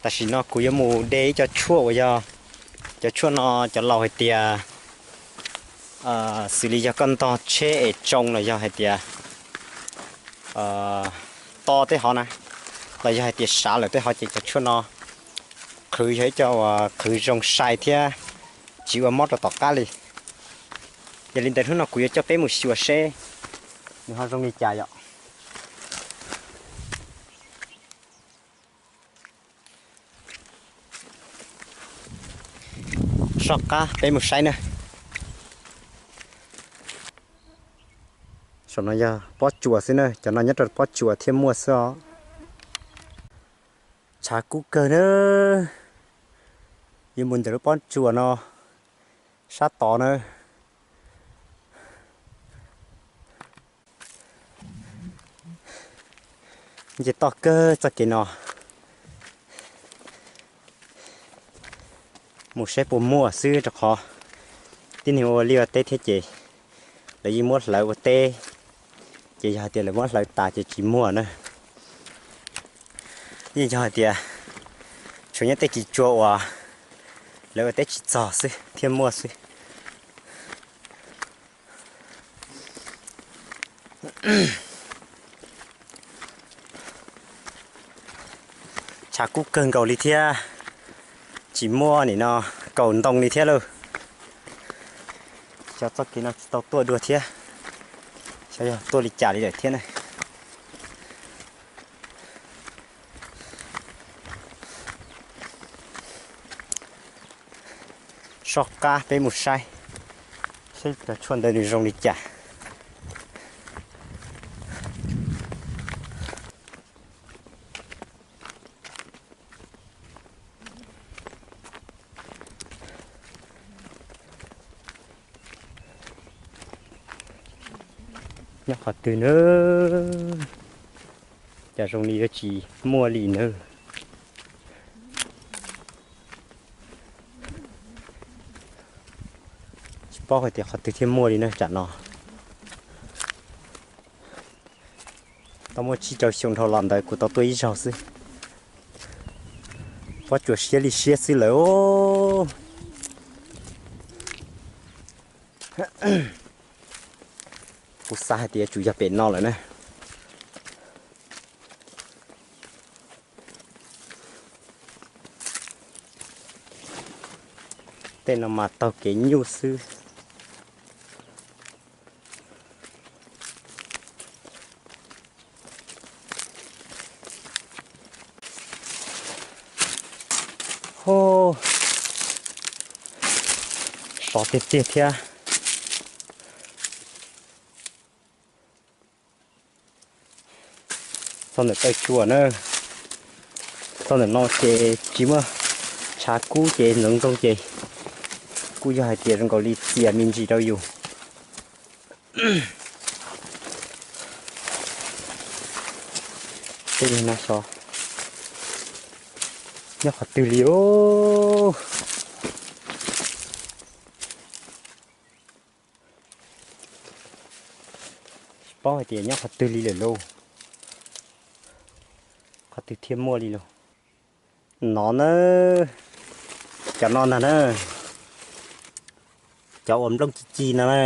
Tam sim no kuv yuav mus de ib co tshuaj uas yog cov tshuaj no cov laus hais tias xws li yog koj ntog tsheb es tsoo los yog hais tias to tej hov na, los yog hais tias sav lawm tej hov ces cov tshuaj no qhwv yog ib co uas qhwv zoo sai thiab tsis ua mob rau tom qab li. Yog li ntawd hnub no kuv yuav coj peb mus xyuas seb nws ho zoo li cas yom. Soj qab peb mus saib na. Saum no yog pob tsuas xwb na, cov no nyob rau pob tsuas thiaj muaj xwb os. Tshav kub kawg na, yuav mus ntawm lub pob tsuas no sab tod na. Nce toj kawg txoj kev no mus saib puas muaj xwb, rau qhov tib neeg ua liaj ua teb thiab ces lawv yeej muab hlawv ua teb, ces yog hais tias lawv muab hlawv tas ces tsis muaj na. Yeej yog hais tias tshuav nyob tej kis tsua uas lawv ua teb tsis txog xwb thiaj muaj xwb. Tshav kub kawg nkaus li thiab, tsis muaj nim no kaus ntoo li thiab lauj. Xyov txoj kev no tsis tau tuaj dua thiab, xyov yog tuaj li cas li lawm thiab na. Soj qab peb mus saib, saib cov tshuaj ntawd nws zoo li cas. Nyob qhov twg na? Cas zoo li yuav tsis muaj li na. Tsis paub hais tias qhov twg thiaj muaj li na tsam no. Tau muaj tsib rau xyoo dhau los ntawd kuv tau tuaj ib zaug xwb. Pob tsuas siab li siab xwb lawm. Kuv xav hais tias tsum yog pem no lawm na. Tej no mas taug kev nyuj xwb. Sov tiag tiag thiab. Txog ntawm taw tsua na, txog ntawm no ces tsis muaj tshav kub ces ntxoov ntxoo ces kuj yog hais tias zoo nkaus li txias me ntsis rau yus. Tej no xyov nyob qhov twg li os. Tsis paub hais tias nyob qhov twg li lawm lauj. Qhov twg thiaj muaj li lauj. No na, cov no ntag na, cov uas nplooj ci ci no na.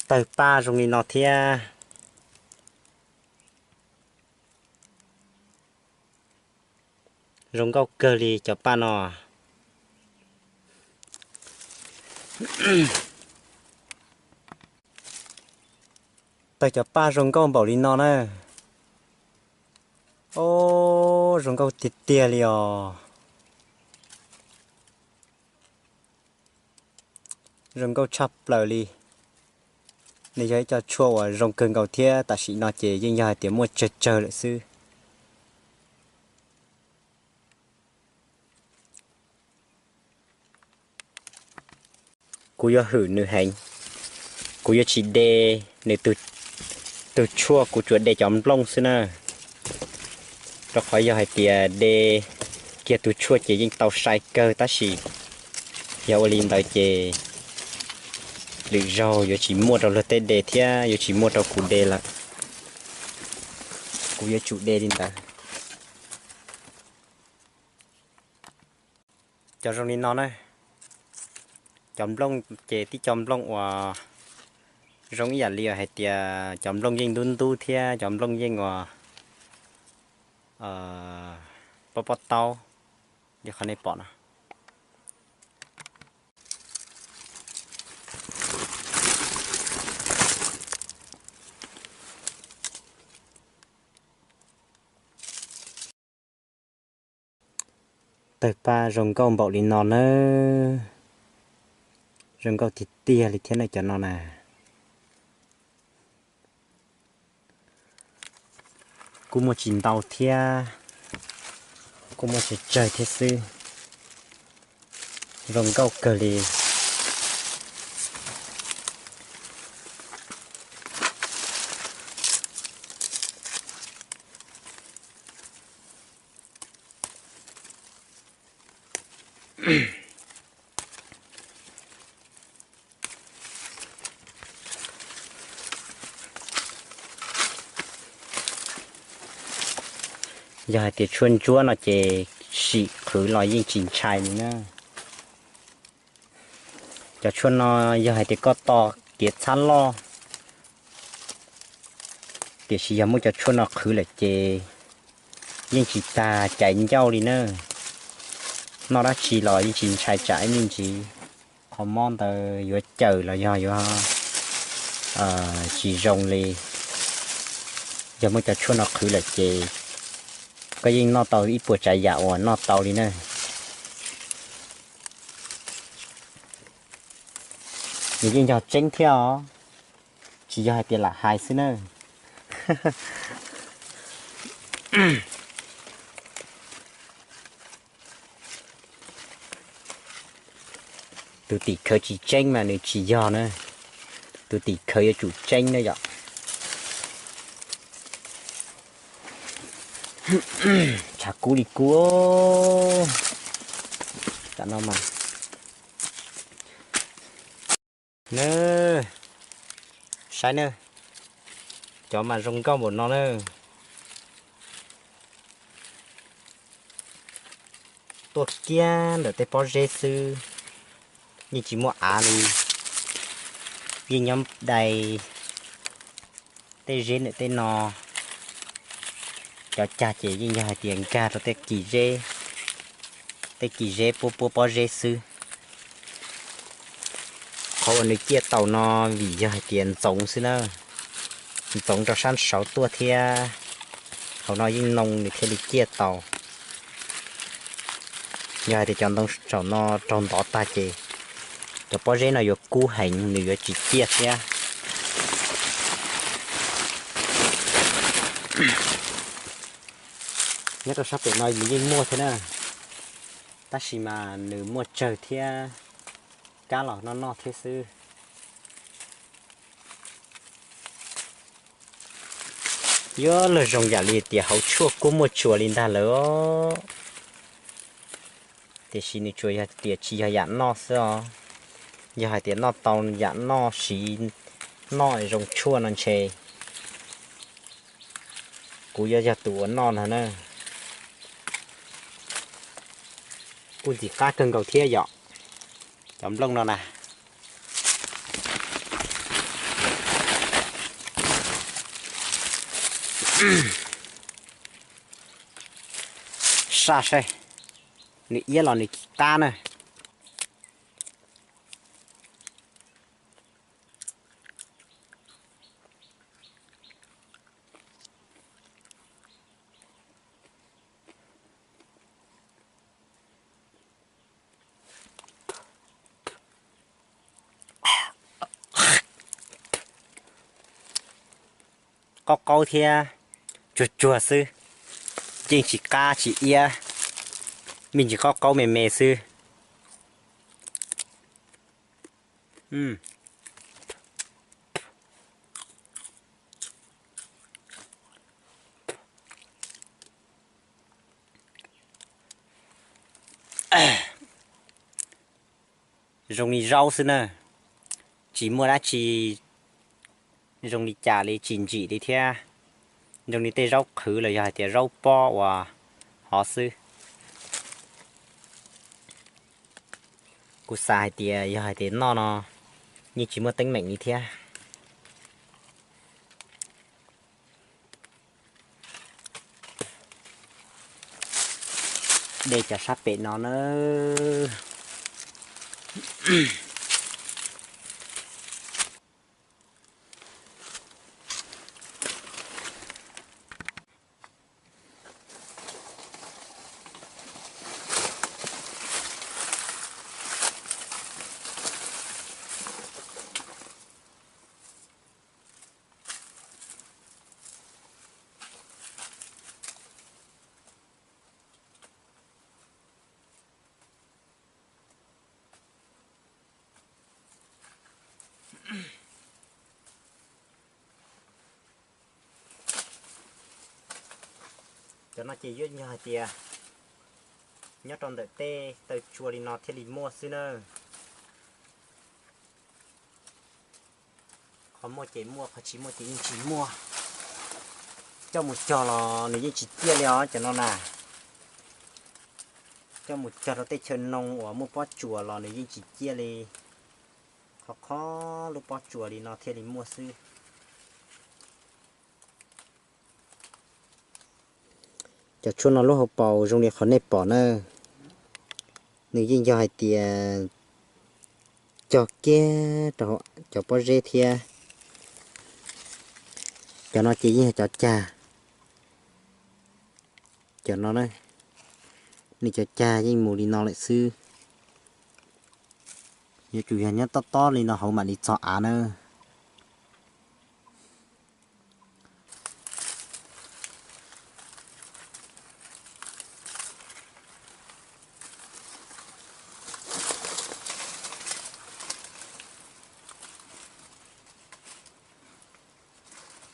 Tawg paj zoo li no thiab. Zoo nkauj kawg li cov paj no. Tawg cov paj zoo nkauj npaum li no na. Ob, zoo nkauj tiag tiag li os. Zoo nkauj tshaj plaws li. Nws yog ib co tshuaj uas zoo kawg nkaus thiab tam sim no ces yeej yog hais tias muaj tsawg tsawg lawm xwb. Kuv yuav hwm nws heev. Kuv yuav tsis de nws tus tshuaj, kuv tsuas de cov nplooj xwb na. Rau qhov yog hais tias de kiag tus tshuaj ces yeej tau sai kawg tab sis yog ua li ntawd ces lwm zaug yuav tsis muaj rau luag tej de thiab yuav tsis muaj rau kuv de lawm. Kuv yuav tsum de li ntawd. Cov zoo li no na, cov nplooj ces tib co nplooj uas zoo ib yam li hais tias cov nplooj yeej ntub ntub thiab cov nplooj yeej uas pob pob taub li qhov nej pom no. Tawg paj zoo nkauj npaum li no nawb. Zoo nkauj tiag tiag li thiab na cov no na. Kuj muaj tsis ntau thiab, kuj muaj tsawg tsawg thiab xwb. Zoo nkauj kawg li. Yog hais tias tshuaj ntsuab no ces sim qhwv los yeej tsis ntshai li na. Cov tshuaj no yog hais tias koj to kiav txhab loj, tiam sis yog muab cov tshuaj no qhwv lawm ces yeej tsis tag caiv ncauj li na. Noj dab tsi los yeej tsis ntshai tsam ib me ntsis qhov mob ntawd yuav cawm los yog yuav tsis zoo li. Yog muab cov tshuaj no qhwv lawm ces koj yeej noj tau ib puas tsav yam uas noj tau li na. Nws yeej yog tseeb thiab os, tsis yog hais tias lam hais xwb na. Tus tim khawv tsis tseeb mas nws tsis yog na, tus tim khawv yuav tsum tseeb na yom. Tshav kub li kub tam no mas. Saib na, cov mas zoo nkauj npaum no na. Tuaj kiag ntawm tej pob zeb xwb, yeej tsis muaj av li, yeej nyob dai tej zeb ntawm tej no. Cov cag ces yeej yog hais tias nkag rau tej kis zeb, tej kis zeb puab puab pob zeb xwb. Qhov uas nws ciaj taus no vim yog hais tias ntxoov xwb na, ntxoov rau sab saud tuaj thiab. Hauv no yeej noo nws thiaj li ciaj taus. Yog hais tias cov ntoo saum no raug ntov tag ces cov pob zeb no yuav kub heev, nws yuav tsis ciaj thiab. Nyob rau sab pem no nws yeej muaj thiab na, tab sis mas nws muaj tsawg thiab, kab los noj noj thiab xwb. Yuav luag zoo yam li tias hauv tshuaj kuj muaj tsuas li ntag lawm os. Tiam sis nws tsuas yog tias tsis yog yam noj xwb os. Yog hais tias noj tau yam noj siv, noj zoo tshuaj no ntshe kuv yuav yog tus uas noj no na. Kuj ntxim qab kawg nkaus thiab yom, cov nplooj no na. Saj saib, nws iab los nws qab na. Qaub qaub thiab tsuag tsuag xwb, yeej tsis qab tsis iab, me ntsis qaub qaub me me xwb. Zoo li zaub xwb na, tsis muaj dab tsi zoo li cas li, tsis ntsim li thiab. zoo li tej zaub qhwv los yog hais tias zaub pob uas hov xwb. Kuv xav hais tias yog hais tias noj no yeej tsis muaj teeb meem li thiab. De cov sab pem no na. Cov no ces yuav yog hais tias nyob rau ntawm tej taw tsua li no thiaj li muaj xwb na. Qhov muaj ces muaj, qhov tsis muaj ces yeej tsis muaj. Coj mus cog los nws yeej tsis ciaj li os cov no na. Coj mus cog rau tej chaw noo uas muaj pob tsuas los nws yeej tsis ciaj li. Qhov qhov lub pob tsuas li no thiaj li muaj xwb. Cov tshuaj no lub hauv paus zoo li qhov nej pom na, nws yeej yog hais tias cog kiag rau cov pob zeb thiab. Cov no ces yeej yog cov cag. Cov no na, nws cov cag yeej mus li no lawm xwb. Yuav tsum yog nyob tob tob li no hauv mam li txog av na.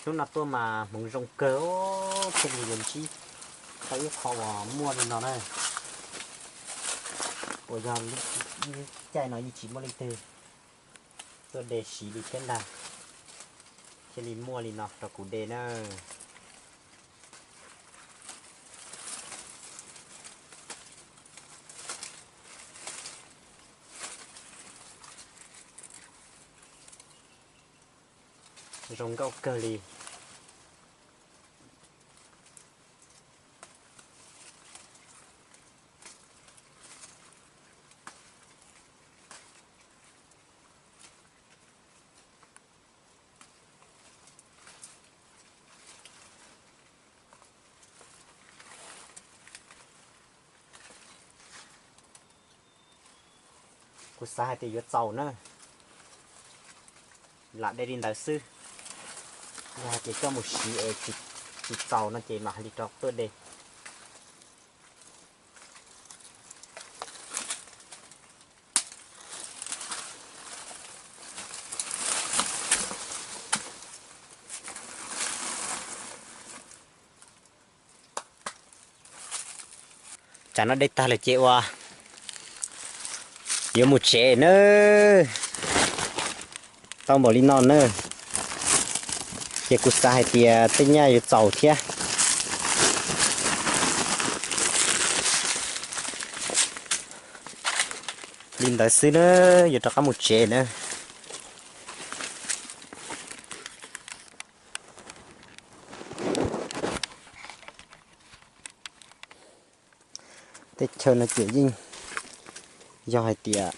Hnub no tuaj mas hmoov zoo kawg, thiaj li yuav ntsib tau ib qho uas muaj li no na. Uas yog lub caij no yeej tsis muaj leej twg tuaj de siv li thiab ntag, thiaj li muaj li no rau kuv de na. Zoo nkauj kawg li. Kuv xav hais tias yuav txaus na, lam de li ntawd xwb. Yog hais tias coj mus siv es tsis txaus no ces mam li rov tuaj de. Tsam no de tag lawm ces ua yuav mus tsev nawb. Tau npaum li no nawb, ces kuv xav hais tias tej nyaj yuav txaus thiab. Li ntawd xwb nawb, yuav rov qab mus tsev nawb. Teb chaws no ces yeej yog hais tias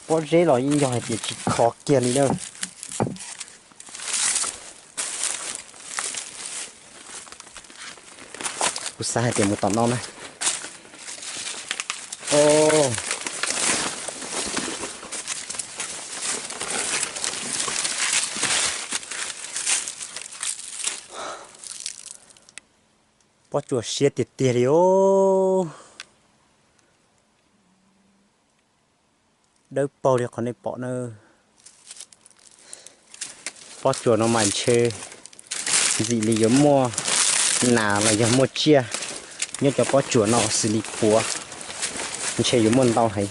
pob zeb los yeej yog hais tias tsis khov kiag li na. Kuv xav hais tias mus tom no na. Pob tsuas siab tiag tiag li os. Dawb paug li qhov nej pom na. Pob tsuas no mas ntshe ntxim li yuav muaj nas los yog muaj tsiaj nyob cov pob tsuas no xws li puav, ntshe yuav muaj ntau heev.